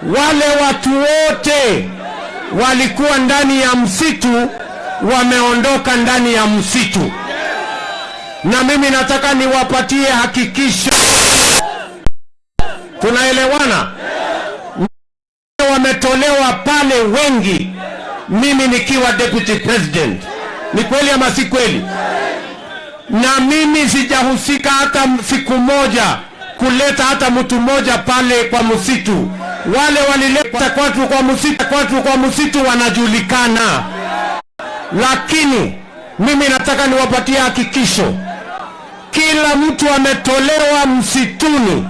Wale watu wote walikuwa ndani ya msitu wameondoka ndani ya msitu, na mimi nataka niwapatie hakikisho. Tunaelewana? Wametolewa pale wengi, mimi nikiwa deputy president. Ni kweli ama si kweli? Na mimi sijahusika hata siku moja kuleta hata mtu mmoja pale kwa msitu. Wale walileta watu kwa msitu wanajulikana, lakini mimi nataka niwapatie hakikisho, kila mtu ametolewa msituni,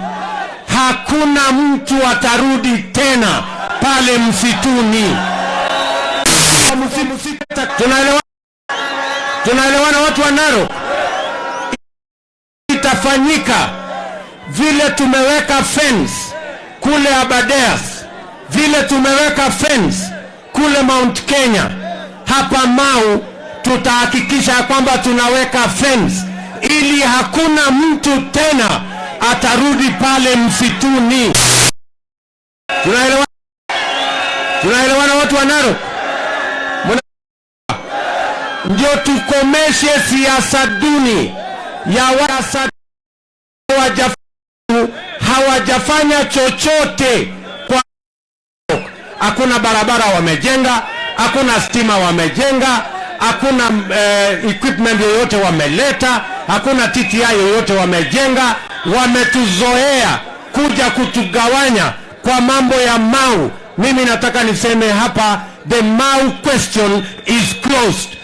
hakuna mtu atarudi tena pale msituni. Tunaelewana? Tunaelewana watu wa Narok? Itafanyika vile tumeweka fence kule Aberdares, vile tumeweka fence kule Mount Kenya, hapa Mau tutahakikisha kwamba tunaweka fence ili hakuna mtu tena atarudi pale msituni. Tunaelewana? Tunaelewana watu wa Narok? Ndio tukomeshe siasa duni ya wasa hawajafanya chochote kwa hakuna barabara wamejenga, hakuna stima wamejenga, hakuna equipment yoyote wameleta, hakuna TTI yoyote wamejenga. Wametuzoea kuja kutugawanya kwa mambo ya Mau. Mimi nataka niseme hapa, the Mau question is closed.